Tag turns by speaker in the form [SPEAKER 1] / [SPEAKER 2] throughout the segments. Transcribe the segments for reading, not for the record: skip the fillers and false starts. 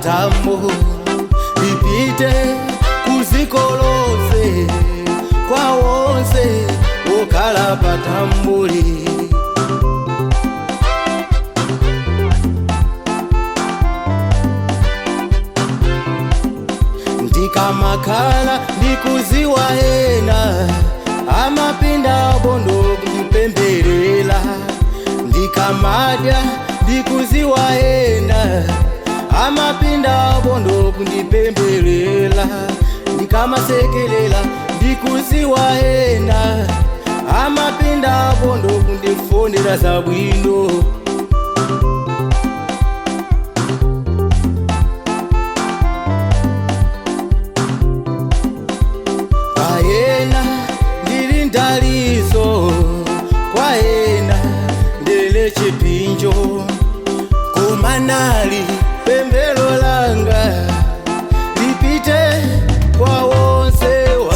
[SPEAKER 1] Patambo lipite kuziko lonse, kwa wonse wokhala patambuli. Ndikamakhala ndikuziwa ena amapinda bondo kundipemberera, ndikamadya ndikuziwa ena amapinda bondo kundipemberera, ndikamasekelela ndikuziwa ena amapinda bondo kundifonera zabwino. Kwaena ndili ndaliso, kwaena ndele chipinjo, kumanali pembelo langa lipite kwa wonsewa.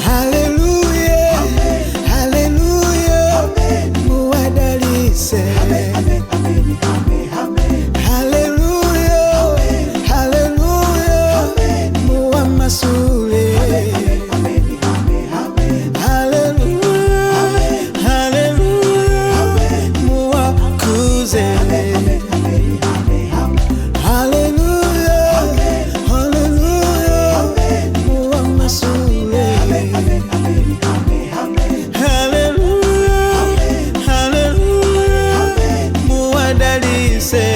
[SPEAKER 2] Haleluya, haleluya, muwadalise. Haleluya, haleluya, muwamasule. Haleluya, haleluya, muwakuze. Haleluya, haleluya, muwamasule. Haleluya, haleluya, muwadalise.